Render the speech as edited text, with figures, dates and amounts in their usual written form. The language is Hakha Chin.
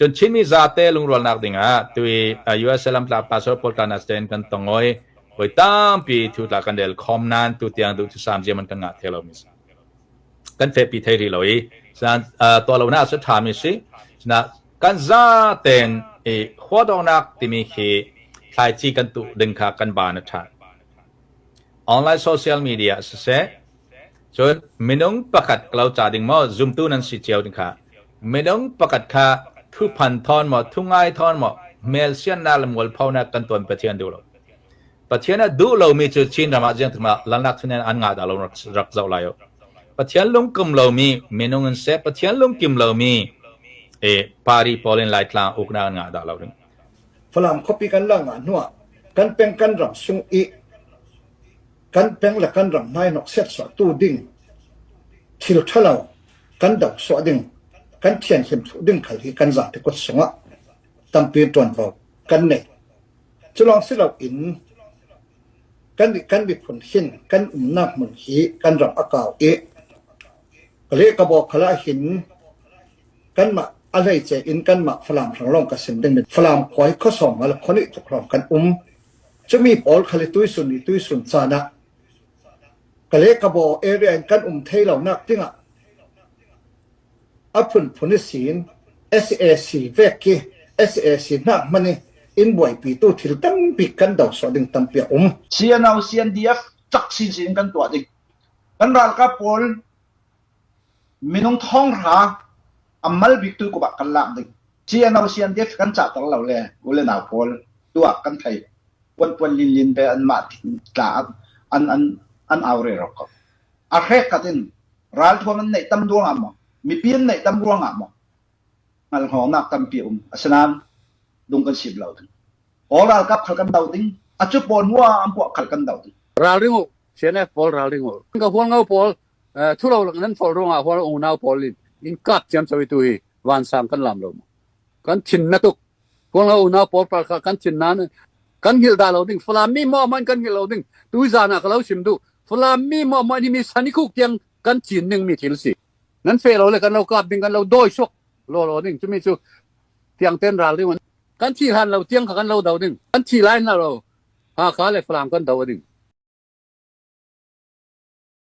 Cun Chinmi zate lungrualnak dingah tui USA lamtla pastor Paul Tlanas ten kan tongoi voi tampi thu tla kan rel khom nan tu tiang duh thusam ziam an kan ngah the lo mi kan fe pi thei ri lo i san to lo na su tha mi si na kan za ten i huadongnak timi khi thlaici kan tu ding kha kan ba na tha online social media siseh cun minung pakhat lo ca ding maw zumtu nan si cio ding kha minung pakhat kha thu phan thon maw thu ngai thon maw mel sian na le mual pho na kan tuan Pathian duh lo. Pathian a duh lomi cu Chin ram ah ziang thuma lalnak thunen an ngah dah lo rak zoh lai o. Pathian lungkim lomi minung in seh Pathian lungkim lomi e pari pawl in Laitlang uknak an ngah dah lo ding. Falam khuapi kan la ngah hnuah kan peng kan ram sung i kan peng le kan ram hmai hnok siatsuah tu ding thil ṭhalo kan do suah ding kan thianhlim thlu ding khal hi kan zate kut sungah tampi ṭuanvo kan nei. Culawng si loin kan kan miphun hin kan umnak hmun hi kan ram a kau i kale ka bawk khala hin kanmah a hleice in kanmah Falam hrang ka sim ding Falam khuai khuasawng ngal khoni tuk rong kan um. Cumi pawl khali tuisun ni tuisun caan ah kale ka bo area in kan um thei lo nak dingah A phunphun i sin sac vek khi sac hnak hmanh i in buaipitu thil tampi kan do sawh ding tampi a um. CNO CNDF cak sinsin kan tuah ding. Kan ralkap pawl minung thonghra a mal bik tu kubak kan lak ding. CNO CNDF kan cahter lo le ule nau pawl tuah kan thei. Puan puan lin lin be an mah tla an an an au re rok ko. A hrek kat in Ralthuam an neih tam ruangah maw, mipi an neih tam ruangah maw, hngalhngawngnak tampi a um. Asinain lung kan sip lo ding. Kawl ralkap khal kan do ding. A cu pawl hua an puah khal kan do ding. Ralring u, CNF pawl ralring u. Ka hual ngau pawl thulo nan fol ruangah hual unau pawl in in kap ciam chawi tu hi vansang kan lam lo mu. Kan thin na tuk. Hual ngau unau pawl par kha kan thin nan kan hngilh da lo ding. Falam mi mo man kan hngilh lo ding. Tu zan ah ka lo sim du. Falam mi mo mo ni mi sani khuk tiang kan cin ning mi thil si. Nan fe lo le kan lo kap ding kan lo doi sok lo lo ding chumi chu tiang ten ral ding kan thi han lo tiang kha kan lo do ding kan thi lai na lo ha kha le Falam kan do ding.